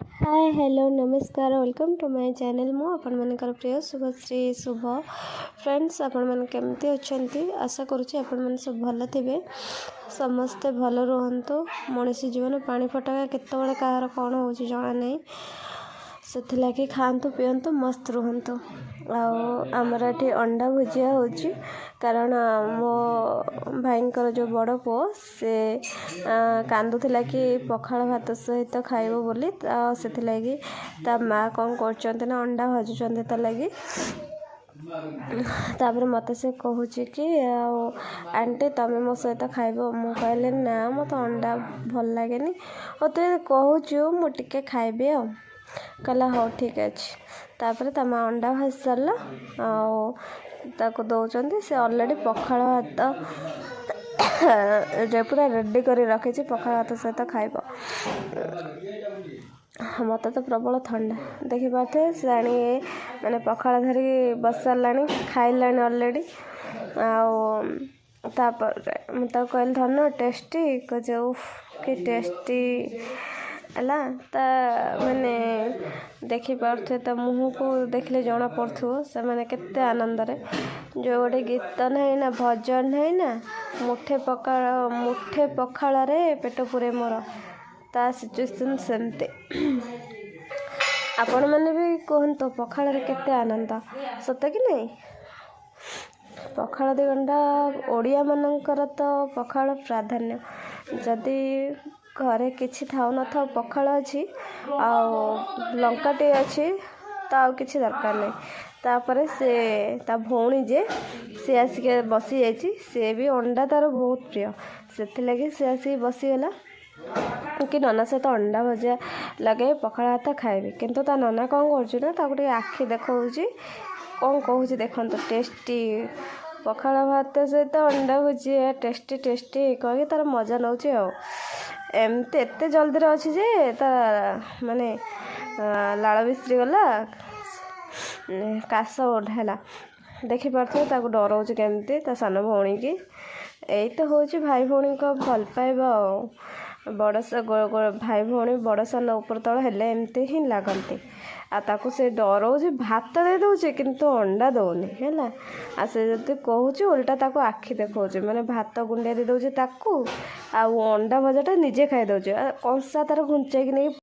ହାଏ, hello, ନମସ୍କାର, welcome to my channel. ମୁଁ ଆପଣମାନଙ୍କର ପ୍ରିୟ ଶୁଭଶ୍ରୀ ଶୁଭ। ଫ୍ରେଣ୍ଡସ୍, ଆପଣମାନେ କେମିତି ଅଛନ୍ତି? ଆଶା କରୁଛି ଆପଣମାନେ ସବୁ ଭଲ ଥିବେ। ସମସ୍ତେ ଭଲ ରୁହନ୍ତୁ। ମଣିଷ ଜୀବନ ପାଣି ଫଟକା, କେତେବେଳେ କାହାର କ'ଣ ହେଉଛି ଜଣା ନାହିଁ। ସେଥିଲାଗି ଖାଆନ୍ତୁ, ପିଅନ୍ତୁ, ମସ୍ତ ରୁହନ୍ତୁ। ଆଉ ଆମର ଏଠି ଅଣ୍ଡା ଭୁଜିଆ ହେଉଛି, କାରଣ ମୋ ଭାଇଙ୍କର ଯେଉଁ ବଡ଼ ପୁଅ, ସେ କାନ୍ଦୁଥିଲା କି ପଖାଳ ଭାତ ସହିତ ଖାଇବ ବୋଲି। ତ ସେଥିଲାଗି ତା ମା' କ'ଣ କରୁଛନ୍ତି ନା ଅଣ୍ଡା ଭାଜୁଛନ୍ତି ତା ଲାଗି। ତାପରେ ମୋତେ ସେ କହୁଛି କି ଆଉ ଆଣ୍ଟି, ତମେ ମୋ ସହିତ ଖାଇବ? ମୁଁ କହିଲି, ନା, ମୋତେ ଅଣ୍ଡା ଭଲ ଲାଗେନି। ହଉ, ତୁ ଯଦି କହୁଛୁ ମୁଁ ଟିକେ ଖାଇବି ଆଉ। କହିଲା, ହଉ, ଠିକ୍ ଅଛି। ତାପରେ ତା ମା' ଅଣ୍ଡା ଭାଜି ସାରିଲା ଆଉ ତାକୁ ଦେଉଛନ୍ତି। ସେ ଅଲରେଡ଼ି ପଖାଳ ଭାତ ପୁରା ରେଡ଼ି କରି ରଖିଛି, ପଖାଳ ଭାତ ସହିତ ଖାଇବ। ମୋତେ ତ ପ୍ରବଳ ଥଣ୍ଡା, ଦେଖିପାରୁଥିବେ। ସେ ଆଣି ମାନେ ପଖାଳ ଧରିକି ବସିସାରିଲାଣି, ଖାଇଲାଣି ଅଲରେଡ଼ି। ଆଉ ତାପରେ ମୁଁ ତାକୁ କହିଲି, ଧନ, ଟେଷ୍ଟି? କହୁଛି, ଉଫ୍, କି ଟେଷ୍ଟି ହେଲା। ତା ମାନେ ଦେଖିପାରୁଥିବେ, ତା ମୁହଁକୁ ଦେଖିଲେ ଜଣା ପଡ଼ୁଥିବ ସେମାନେ କେତେ ଆନନ୍ଦରେ। ଯେଉଁ ଗୋଟେ ଗୀତ ନାହିଁ ନା, ଭଜନ ନାହିଁ ନା, ମୁଠେ ପଖାଳ, ମୁଠେ ପଖାଳରେ ପେଟ ପୂରେ ମୋର, ତା ସିଚୁଏସନ୍ ସେମିତି। ଆପଣମାନେ ବି କୁହନ୍ତୁ, ପଖାଳରେ କେତେ ଆନନ୍ଦ, ସତ କି ନାହିଁ? ପଖାଳ ଦୁଇ ଗଣ୍ଡା, ଓଡ଼ିଆମାନଙ୍କର ତ ପଖାଳ ପ୍ରାଧାନ୍ୟ। ଯଦି ଘରେ କିଛି ଥାଉ ନଥାଉ, ପଖାଳ ଅଛି ଆଉ ଲଙ୍କାଟେ ଅଛି ତ ଆଉ କିଛି ଦରକାର ନାହିଁ। ତାପରେ ସେ ତା ଭଉଣୀ ଯେ, ସେ ଆସିକି ବସିଯାଇଛି। ସେ ବି ଅଣ୍ଡା ତାର ବହୁତ ପ୍ରିୟ, ସେଥିଲାଗି ସେ ଆସିକି ବସିଗଲା କି ନନା ସହିତ ଅଣ୍ଡା ଭଜା ଲଗାଇ ପଖାଳ ଭାତ ଖାଇବି। କିନ୍ତୁ ତା ନନା କ'ଣ କରୁଛି ନା ତାକୁ ଟିକେ ଆଖି ଦେଖାଉଛି। କ'ଣ କହୁଛି ଦେଖନ୍ତୁ। ଟେଷ୍ଟି, ପଖାଳ ଭାତ ସହିତ ଅଣ୍ଡା ଭୁଜିଆ ଟେଷ୍ଟି ଟେଷ୍ଟି କହିକି ତାର ମଜା ନେଉଛି। ଆଉ ଏମିତି ଏତେ ଜଲ୍ଦିରେ ଅଛି ଯେ ତା ମାନେ ଲାଳ ବିଶ୍ରିଗଲା, କାଶ ହେଲା। ଦେଖିପାରୁଥିବେ ତାକୁ ଡରଉଛି କେମିତି ତା ସାନ ଭଉଣୀକି। ଏଇ ତ ହେଉଛି ଭାଇ ଭଉଣୀଙ୍କ ଭଲ ପାଇବା। ଆଉ ବଡ଼ ଭାଇ ଭଉଣୀ, ବଡ଼ ସାନ, ଉପର ତଳ ହେଲେ ଏମିତି ହିଁ ଲାଗନ୍ତି। ଆଉ ତାକୁ ସେ ଡରଉଛି, ଭାତ ଦେଇ ଦେଉଛି କିନ୍ତୁ ଅଣ୍ଡା ଦେଉନି ହେଲା। ଆଉ ସେ ଯଦି କହୁଛି, ଓଲଟା ତାକୁ ଆଖି ଦେଖାଉଛି, ମାନେ ଭାତ ଗୁଣ୍ଡେଇ ଦେଇ ଦେଉଛି ତାକୁ ଆଉ ଅଣ୍ଡା ଭଜାଟା ନିଜେ ଖାଇଦେଉଛି, ଆଉ କଂସା ତାର ଘୁଞ୍ଚେଇକି ନେଇକି